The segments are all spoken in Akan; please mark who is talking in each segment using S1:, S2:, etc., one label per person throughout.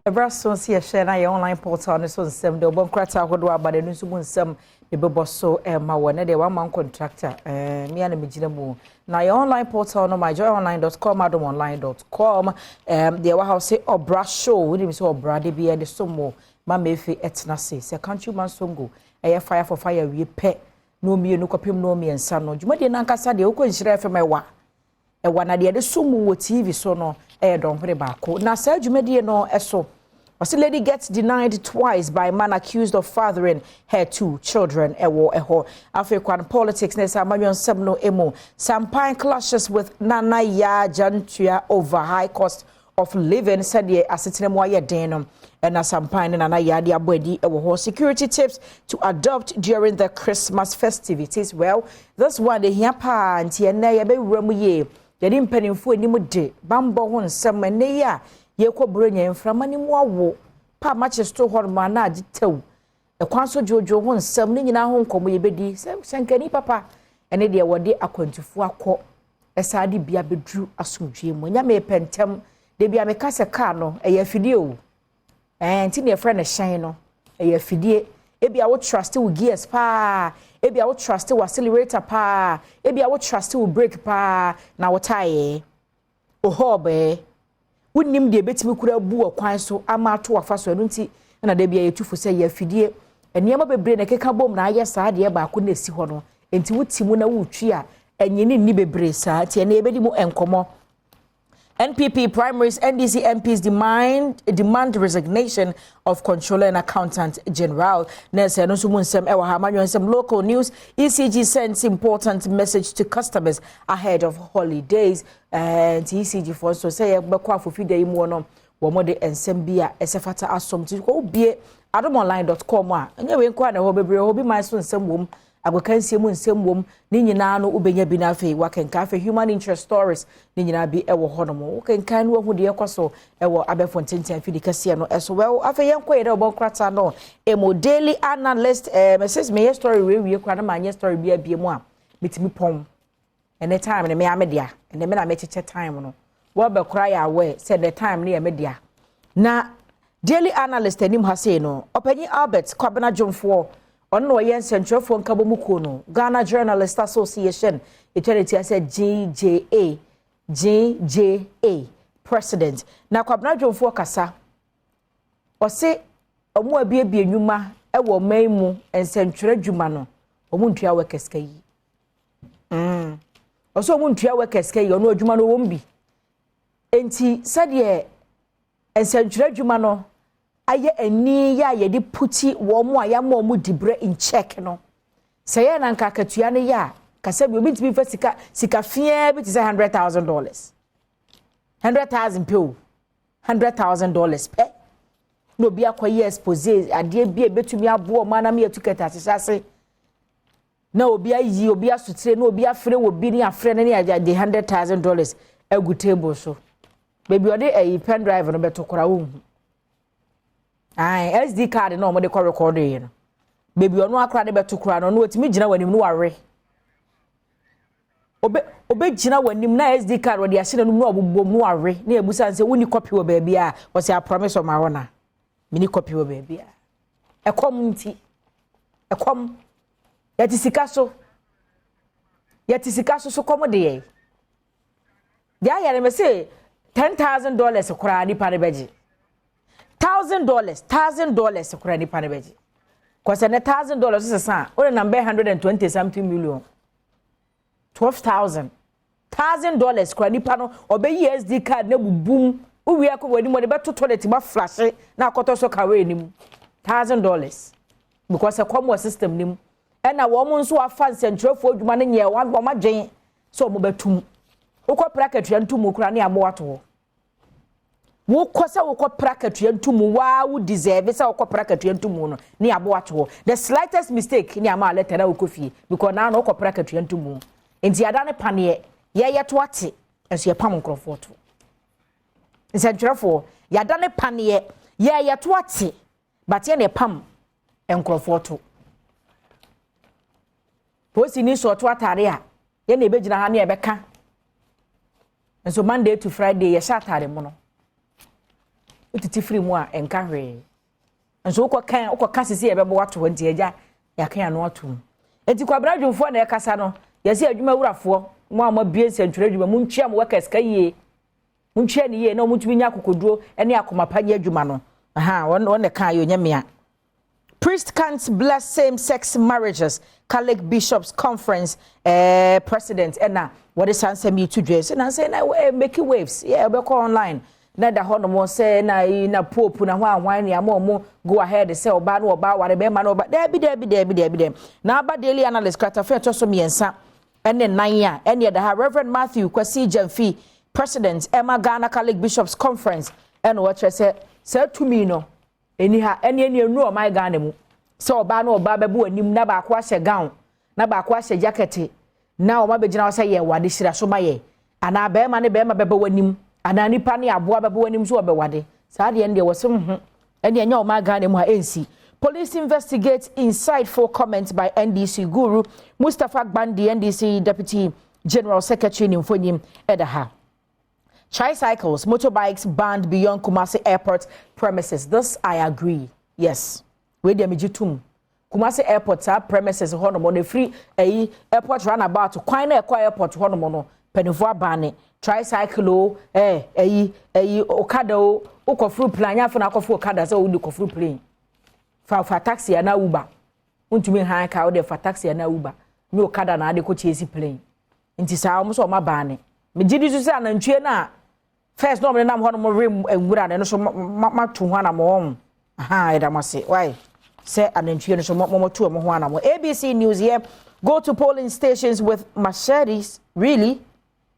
S1: Ɛberɛ so nso yɛhwɛ na yɛ online portal no so nsɛm deɛ ɔbɔ nkrataa ahodoɔ aba n'ano nso mu nsɛm bɛbɔ so ɛma wɔ ne deɛ wama contractor mmea na megyina mu na yɛ online portal no, myjoyonline.com, adomonline.com. Deɛ waha sɛ Ɔbra Show, wonim sɛ ɔbra de bi ɛde so mo ma mefe ɛtena se sɛ Countryman Songo ɛyɛ fire for fire wie pɛ na omienu kɔpem na omiɛnsa no dwumadie nankasa deɛ wokɔ Nhyira FM ɛwa ɛwɔ na deɛ yɛde so mu wɔ TV so no ɛyɛ dɔnhwere 1. Na saa dwumadie no ɛso ɔsɛ lady gets denied twice by man accused of fathering her two children ɛwɔ ɛhɔ. Afei kwan politics na ɛsɛ amanyɔ nsɛm no emu, Sampan clashes with Nana Yaa Jantua over high cost of living, sɛdeɛ asetena mu ayɛ den no ɛna Sampan ne Nana Yaa de abɔ adi ɛwɔ hɔ. Security tips to adopt during the Christmas festivities. Well, this one de hia paa, nti ɛnɛ yɛbɛwura mu yie. Yɛde mpanimfoɔ anim de bambɔ ho nsɛm. Ɛnɛ yi a yɛkɔ buro nya mframa no mu awo pa makye sto hɔ nom ana agye tɛw ɛkwan so dwoodwoo ho nsɛm ne nyinaa ho nkɔmmɔ yɛbɛdi sɛ sɛnkani papa ɛne deɛ wɔde akwantufoɔ akɔ ɛsaa de bia bɛduru asomdwie mu. Nyame pɛ ntɛm de bia meka sɛ kaa no ɛyɛ afidie o, nti ne yɛfrɛ no hyɛn no ɛyɛ afidie. Ebi a wo trust wo gears paa, ebi a wo trust wo accelerator paa, ebi a wo trust wo brake paa, na wo tyre wo hub wonim deɛ ebetumi kura bu wɔ kwan so ama ato wafa so. Ɛno nti ɛna de bi a yɛtu fo sɛ yɛ afidie, nneɛma bebree na ɛkeka bom na ayɛ saa deɛ baako na esi hɔ no. Nti wote mu na wotwi a ɛnyini nni bebree saa. Nti ɛna yɛbɛdi mu nkɔmɔ. NPP primaries, NDC MPs demand resignation of Controller and Accountant General. Nurse no nso mu nsɛm ɛwɔ ha. Amanyɔ nsɛm, local news, ECG sends important message to customers ahead of holidays. Nti ECG foɔ nso sɛ yɛbɛkɔ afofida yi mu no, wɔn de nsɛm bi a ɛsɛ fata asom. Nti kɔ bie adomonline.com a, ɛnyɛ wei nko a na ɛhɔ bebree hɔ bi man so nsɛm wɔ mu, agokansie mu nsɛm wom ne nyinaa no wobɛnya bi no. Afei wakenkan, afei human interest stories ne nyinaa bi ɛwɔ hɔnom. Wokenkan no wahu deɛ ɛkɔ so ɛwɔ abɛfo ntenten afidi kɛseɛ no ɛso. Well, afei yɛnkɔ yɛ dɛ ɔbɔ nkrataa no emo Daily Analyst. Mɛsɛ meyɛ story wei wie koraa na maanyɛ story bi abie mu a metumi pɔn. Ɛnɛ time no mea me dea, ɛnɛ me na mekyekyɛ time no. Wɔbɛkora yɛ awɛ sɛ the time no yɛ me dea. Na Daily Analyst anim ha sei no, ɔpanyin Albert Kwabena Dwomfoɔ, ɔno na ɔyɛ nsɛntwerɛfoɔ nkabɔ mu kuo no, Ghana Journalist Association, ɛtwa ne tia sɛ GJA, GJA president. Na Kwabena Dwomfoɔ kasa, ɔse ɔmo abiebie nnwuma ɛwɔ ɔman mu nsɛntwerɛ adwuma no, ɔmo ntua workers ka yi. Ɔsɛ ɔmo ntua workers ka yi. Ɔno adwuma no wɔm bi nti sɛdeɛ nsɛntwerɛ adwuma no ayɛ ani yɛ a yɛde puti wɔn a yɛama wɔn dibrɛ in check no, sɛ yɛ na nka akatua no yɛ a kasa bi obi ntumi fa sika fiaa bi te sɛ $100,000, 100,000 pɛ o, $100,000 pɛ na obi akɔyɛ expose adeɛ bi a ebetumi aboɔ ɔmo anam yɛ tu kɛtɛ ahyehyɛ ase na obi ayi obi asotire na obi afrɛ wɔ bi ne afrɛ no ne yɛde $100,000 agu table so. Beebi ɔde ɛyi pen drive no bɛto koraa wɔnhu ayi SD card na wɔde kɔ record yi no, beebi ɔno akora de bɛto koraa no, ɔno otumi gyina wɔn anim no wawe obe obɛgyina wɔn anim na SD card wɔde ahyɛ n'anum na ɔbobɔ mu wawe na ebusa nsɛ wuni copy wɔ baabi a wɔsɛ I promise ɔmo awɔ na mini copy wɔ baabi a. Ɛkɔm nti ɛkɔm yɛte sika so, yɛte sika so so kɔm deɛ deɛ ayɛ no mɛ sɛ $10,000 koraa nipa no bɛgye $1,000, $1,000 koraa nipa no bɛgye kɔsɛ ne $1,000 sisan a wɔde nam bɛyɛ 120 something million, 12,000, $1,000 koraa nipa no ɔbɛyi SD card na bubum wowie akɔ wɔ anim, ɔde bɛto toilet ma flush na akɔtɔ so kawe anim. $1,000 because ɛkɔm wɔ system nim. Ɛna wɔn nso afa nsɛntwerɛfoɔ adwuma no nyɛ wɔn adwen sɛ wɔn bɛtum wokɔ pra katua ntum koraa ne aboa to hɔ. Wokɔ sɛ wokɔ pra katua ntum waa wo deserve sɛ wokɔ pra katua ntum no ne aboa to hɔ. The slightest mistake ne ama letter na wokɔ fie because naa na wokɔ pra katua ntum. Nti ada ne paneɛ yɛyɛ to ate nso yɛpam nkurɔfoɔ to. Nsɛntwerɛfoɔ yɛada ne paneɛ yɛyɛ to ate but yɛ na yɛpam nkurɔfoɔ to. Polisi ni sɔ ɔto ataare a yɛn na ebɛgyina ha ne yɛbɛka nso Monday to Friday yɛhyɛ ataare mu no. Wotete firi mu a, ɛnka hwee. Nso wokɔ kan, wokɔ ka sisi yɛbɛbɔ wato hɔ, nti agya yɛaka ano ato mu. Nti Kwabena Dwumfoɔ na ɛkasa no, yɛsɛ adwuma wurafoɔ mo a moabie nsɛntwerɛ adwuma, montua mo workers ka yie, montua ne yie na ɔmotumi nya akokoduro ne akoma pa nyɛ adwuma no. Aha wɔn na ka yɛ onyɛ mea. Priest can't bless same-sex marriages. Catholic Bishops Conference president ɛna wɔde saa nsɛm yi to dwa sɛ na sɛ na making waves. Yeah, ɔbɛkɔ online na da hɔ nom sɛ na yi na Pope na ho ahwan ne ama ɔmo go ahead sɛ ɔbaa no ɔbaa ware, bɛrima no ɔbaa. Daabi, daabi, daabi, daabi, daabi. Na aba Daily Analyst kratafa ɛtɔ so 3 ɛne 4 a ɛne ɛda ha, Reverend Matthew Kwasi Gyamfi, president ɛma Ghana Catholic Bishops Conference, ɛna wɔkyerɛ sɛ saa tumi no ɛni ha ɛne enu ɔman Ghana mu sɛ ɔbaa no ɔbaa bɛbɔ anim na baako ahyɛ gown na baako ahyɛ jacket na wɔn abɛgyina hɔ sɛ yɛ wade hyira so ma yɛ, anaa bɛrima ne bɛrima bɛbɛ wɔ anim, anaa nipa ne aboa bɛbɛ wɔ anim so wɔbɛwade. Saa deɛ no deɛ wɔsɛ ho ɛne ɛnyɛ ɔman Ghana mu ha ɛnsi. Police investigate insightful comments by NDC guru Mustapha Gbandi, NDC Deputy General Secretary ne mfonim ɛda ha. Tricycles, motorbikes banned beyond Kumasi Airport premises. This I agree. Yes. Wei deɛ megye tom. Kumasi Airport saa premises hɔ nom no, efiri ɛyi airport roundabout kwan na ɛkɔ airport hɔ nom no, mpanimfoɔ aban tricycle o, ɛyi okada o, wokɔforo plane anyafo na akɔforo okada sɛ wodi kɔforo plane, fa taxi ana Uber. Ntumi han ka wode fa taxi ana Uber nye okada na ade kɔ chase plane. Nti saa wɔn nso wɔn aban megye di so sɛ anantwie na first na wɔn nenam hɔ nom re nwura no nso ma to ho anam wɔn aha. Ɛda mo ase why sɛ anantwie no so mo mo to wɔn ho anam. ABC News here: go to polling stations with machetes, really,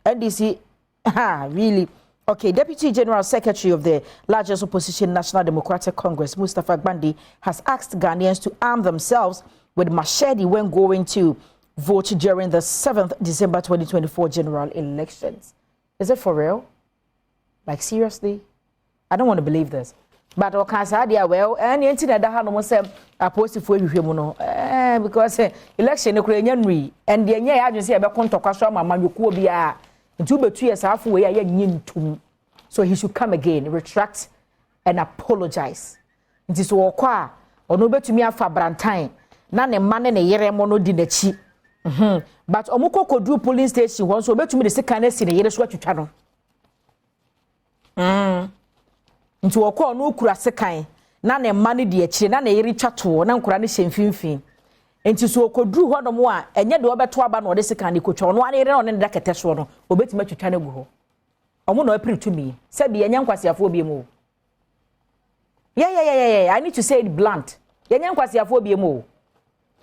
S1: NDC? Ah, really? Okay, Deputy General Secretary of the largest opposition National Democratic Congress, Mustapha Gbandi, has asked Ghanaians to arm themselves with machete when going to vote during the 7th December 2024 general elections. Is it for real? Like, seriously? I don't want to believe this. But ɔka saa deɛ, well, ɛne nti na ɛda ha nom sɛ apolisifoɔ ahwehwɛ mu no, because election no koraa ɛnya nnui, ɛn deɛ nyɛ yɛ adwene sɛ yɛbɛko ntɔkwa so ama amanyɔkuo biara, nti wobɛtu yɛ saa afo wei a yɛnyɛ ntom. So he should come again, retract and apologize. Nti so wɔkɔ a, ɔno bɛtumi afa brantan na ne mma ne ne yere mo no di n'akyi. But ɔmo kɔ kɔduru polling station hɔ nso, obɛtumi de sika no asi ne yere so atwitwa no. Nti wɔkɔ, ɔno kura sekan na ne mma no di akyire na ne yere twa toɔ na nkora no hyɛ mfimfini. Nti so ɔkɔduru hɔnom a, ɛnyɛ deɛ ɔbɛto aba na ɔde sekan no kɔtwa ɔno ara yere na ɔne ne da kɛtɛ soɔ no, obɛtumi atwitwa no agu hɔ. Ɔmo na ɔpere tumi sɛbi yɛnyɛ nkwasiafoɔ bi mu o. Yeah, I need to say it blunt, yɛnyɛ nkwasiafoɔ bi mu o.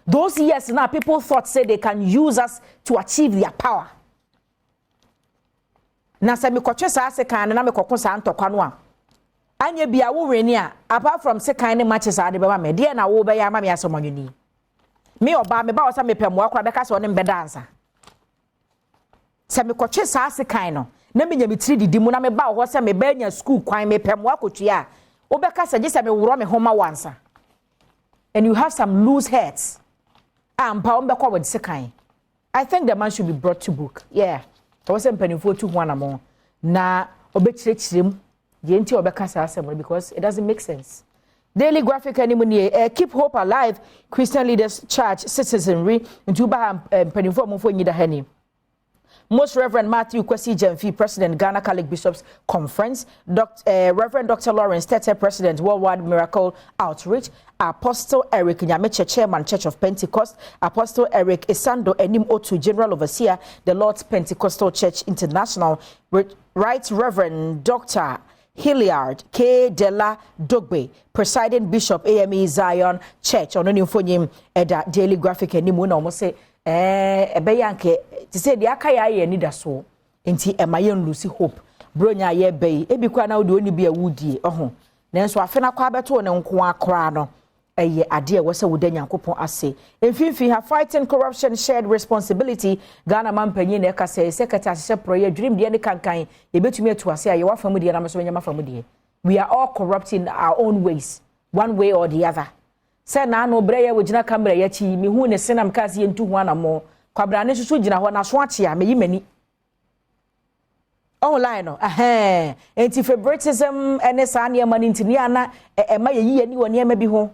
S1: Those years now, people thought say they can use us to achieve their power. Na sɛ mekɔtwe saa sekan no na mekɔko saa ntɔkwa no a, anyɛ bia wo wene a, apart from sekan ne matches a ade bɛma me deɛ na wo bɛyɛ ama me asɛm ɔnwoni me ɔbaa me ba wɔ sɛ mepɛ mmoa koraa bɛka sɛ ɔne mbɛda ansa. Sɛ mekɔtwe saa sekan no na menya me tiri didi mu na meba wɔ hɔ sɛ meba anya school kwan, mepɛ mmoa akɔtua a, wobɛka sɛ gye sɛ meworɔ me ho ma wo ansa. And you have some loose heads a mpa wɔn bɛkɔ wɔde sekan. I think the man should be brought to book. Yeah, ɛwɔ sɛ mpanimfoɔ tu ho anamɔ na ɔbɛkyerɛkyerɛ mu deɛ nti a ɔbɛka saa asɛm no, because it doesn't make sense. Daily Graphic anim nie: keep hope alive, Christian leaders charge citizenry. Nti woba ha, mpanimfoɔ a momfo nyi da ha ni: Most Reverend Matthew Kwesi Gyamfi, President, Ghana Catholic Bishops Conference, Reverend Dr. Lawrence Tete, President, Worldwide Miracle Outreach, Apostle Eric Nyameche, Chairman, Church of Pentecost, Apostle Eric Isando Enim Otu, General Overseer, the Lord's Pentecostal Church International, Right Reverend Dr. Hilliard K. Dela Dogbe, Presiding Bishop, AME Zion Church. Ɔno ne mfonyin ɛda Daily Graphic anim na ɔmo sɛ ɛbɛyɛ anka te sɛ deɛ aka yɛ ayɛ anidasoɔ, nti ɛma yɛn lose hope. Buronya a yɛreba yi, ebi koraa na wode oni bi a wudie ɔho, nanso afe no akɔ abɛto ne nko akora no, ɛyɛ adeɛ a ɛwɔ sɛ woda Nyankopɔn ase. Mfimfini ha, fighting corruption, shared responsibility. Ghana man panyin na ɛka sɛ kɛtɛ ahyehyɛ porɔ yɛ adwirim deɛ ne kankan yɛbɛtumi atu ase a yɛwɔ afa mu deɛ na nso bɛnyɛ afa mu deɛ. We are all corrupt in our own ways, one way or the other. Sɛ naano berɛ yɛ wɔgyina camera yɛ akyi, mehu ne senam kaa sɛ yɛntu ho anammɔ. Kwabrane nso so gyina hɔ naso akye a meyi m'ani. Ɔho line no ɛhɛn, nti favoritism ɛne saa nneɛma no nti nea na ɛma yɛyi yɛni wɔ nneɛma bi ho.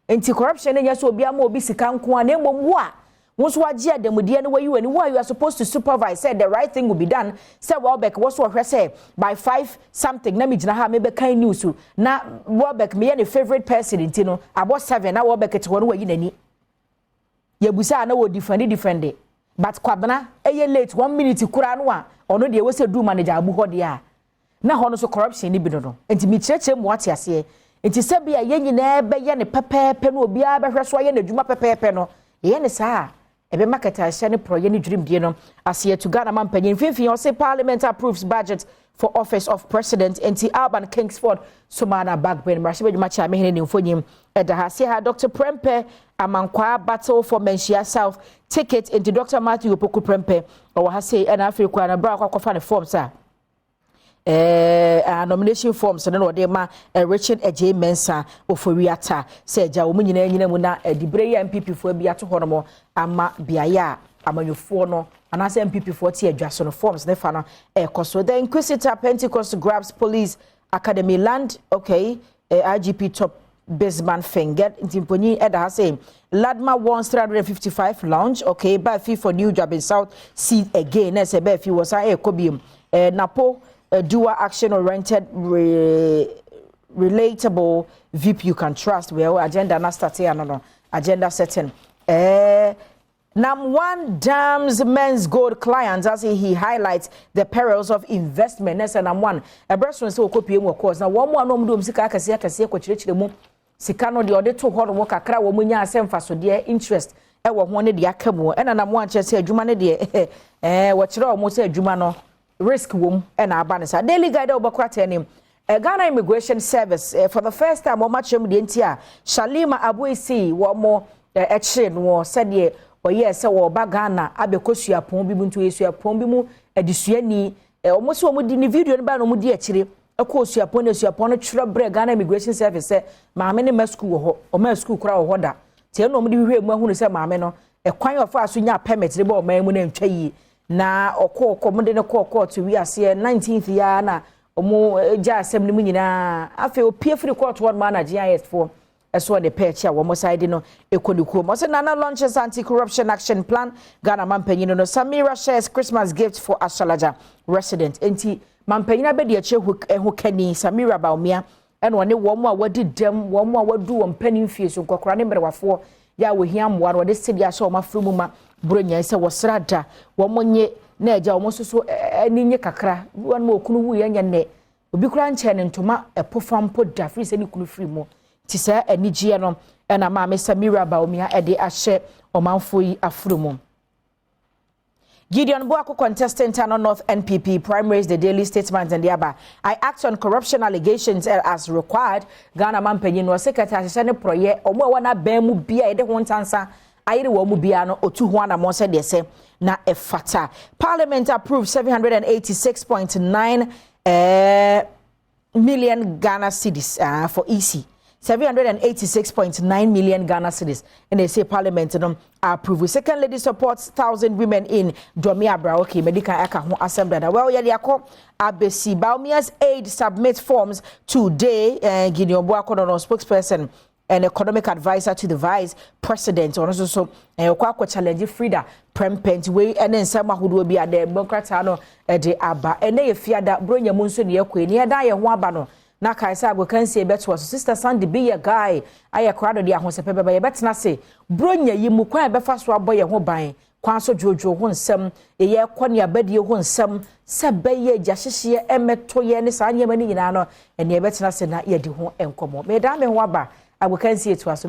S1: Nti corruption no nyɛ sɛ obi ama obi sika nko a, na mmom wo a wo nso wagye adamudeɛ no, wayi w'ani, wo a you are supposed to supervise sɛ the right thing will be done, sɛ Welbeck wɔ so ɔhwɛ sɛ by 5 something na megyina ha mebɛkan news, na Welbeck meyɛ ne favourite person, nti no abɔ 7 na Welbeck te hɔ no, wayi n'ani. Yɛbusa a na wɔ defend defend, but Kwabena ɛyɛ late 1 minute koraa no a, ɔno deɛ wɔsɛ du manager abu hɔ deɛ a, na hɔ no so corruption ni bi no. Nti mekyerɛkyerɛ mu, ate aseɛ? Nti sɛbi a yɛn nyinaa bɛyɛ ne pɛpɛɛpɛ no, obiara bɛhwɛ so ayɛ n'adwuma pɛpɛɛpɛ no, yɛyɛ ne saa a, ɛbɛma kɛtɛahyɛ ne porɔyɛ ne dwurimdie no aseɛ to. Ghana ma mpanyin mfimfini ɔse Parliament approves budget for Office of President. Nti Alban Kingsford Sumana Bagbin, mmarahyɛbadwuma kyɛ amehene ne mfonyim ɛda ha se ha. Dr Prempeh Amankwa battle for Manhyia South ticket. Nti Dr Matthew Opoku Prempeh ɔwɔ ha sei, ɛna afei kora na bra akɔ akɔfa ne forms a nomination forms no na ɔde ma Richard Adjei Mensah Ofori-Atta sɛ agya wɔn nyinaa nyina mu na ɛdibere yi a NPP foɔ bi ato hɔ nom ama beaeɛ a amanyɔfoɔ no anaasɛ NPP foɔ te adwa so no, forms ne fa no ɛkɔ so. The Inquisitor: Pentecost grabs police academy land. Okay, IGP top Bisman fingered. Nti mponyin ɛda ha sɛ Ladma wants 355 launch. Okay, Baafi for new Juaben South seat again. Na ɛsɛ Baafi wɔ san ɛɛkɔ biem. Napo dual action oriented relatable VP you can trust. Well, agenda na start here no, agenda setting. Nam One dams Menzgold clients as he highlights the perils of investment. Nessa Nam One. Ɛbrɛ so sɛ wɔkɔpie mu wɔ course na wɔn mu a na wɔn de wɔn sika akɛseɛ akɛseɛ kɔkyerɛkyerɛ mu sika no deɛ, ɔde to hɔ nom kakra, wɔn mu nya asɛ mfasodeɛ interest ɛwɔ ho ne deɛ aka mu. Ɛna Nam One kyerɛ sɛ adwuma no deɛ, wɔkyerɛ wɔn sɛ adwuma no risk wɔ mu, ɛna aba ne saa. Daily Guide a wɔbɛkora tɛ anim, Ghana Immigration Service, for the first time wɔn akyerɛ mu deɛ nti a Shalima Abuesi wɔn ɛkyerɛ no sɛdeɛ ɔyɛɛ sɛ wɔreba Ghana abɛkɔ suapɔn bi mu. Nti ɔyɛ suapɔn bi mu adesuani. Wɔn nso wɔn di ne video no ba na wɔn di akyire ɛkɔ suapɔn, na suapɔn no twerɛ brɛ Ghana Immigration Service sɛ maame ne ma sukuu wɔ hɔ, ɔma sukuu koraa wɔ hɔ da. Tie na wɔn de hwehwɛ mu ahunu sɛ maame no ɛkwan a ɔfa so nya permit de bɔ ɔman mu na ntwa yie, na ɔkɔɔ kɔ wɔn de no kɔɔ court wiaseɛ 19th ya na wɔn gya asɛm no mu nyinaa. Afei opie firi court hɔ nom a, na GIS foɔ ɛso ɔde pɛɛkyi a wɔn side no ɛkɔ ne kurom. Ɔsɛ Nana launches anti-corruption action plan. Ghana mampanyin no, Samira shares Christmas gift for Ashalaja resident. Nti mampanyin abɛdi akyire ɛho kani Samira Bawumia, ɛna ɔne wɔn a wɔdi dɛm, wɔn a wɔdu wɔn mpanyin fie so, nkɔkora ne mmerɛwafoɔ yɛ a wɔhia mmoa no, wɔde sɛdeɛ ahyɛ wɔn afiri mu ma buronya sɛ wɔsra da wɔn nye na agya wɔn nso so ani nye kakra. Wɔn mu okunu wu yɛ nyɛ nnɛ, obi kura nkyɛn ne ntoma ɛpofa mpo da firi sɛ ne kunu firi mu. Ti sɛ anigyeɛ no ɛna maame Samira Bawumia ɛde ahyɛ ɔmanfoɔ yi aforo mu. Gideon Boako contesting Tano North NPP primaries, The Daily Statement and the aba. "I act on corruption allegations as required." Ghana mampanyin no ɔsɛ ahyehyɛ ne porɔyɛ ɔmo a wɔn abɛn mu bia yɛde ho ntansa ayere wɔn mu bia no, otu ho anammɔn sɛ deɛ sɛ na ɛfata. Parliament approved 786.9 million Ghana cedis for EC. 786.9 million Ghana cedis. And they say Parliament no approve. Second Lady supports 1,000 women in Domeabra. Okay, medical aka ho asɛm dada. Well, yɛde akɔ abesi. Bawumia's aide submit forms today. Gideon Boako no, spokesperson and economic advisor to the vice president, ɔno nso so ɛkɔ akɔ challenge Freda Prempeh. Wei ɛne nsɛm ahodoɔ bi a dɛ mbɔnkrataa no ɛde aba. Ɛnɛ yɛ fiada buronya mu nso ne yɛkɔ ni ɛda yɛn ho aba no na kae sɛ agokansie bɛtoa so. Sister Sandy bi yɛ guy ayɛ krado de ahosɛpɛ bɛba. Yɛbɛtena ase buronya yi mu kwan a yɛbɛfa so abɔ yɛn ho ban, kwan so dwoodwoo ho nsɛm, yɛyɛ kɔ ne abadie ho nsɛm, sɛ bɛyɛ agya hyehyeɛ ɛmɛto yɛ ne saa nneɛma no nyinaa no, ɛne yɛbɛtena ase na yɛdi ho nkɔmmɔ. Mɛda me ho aba, agokansie toa so.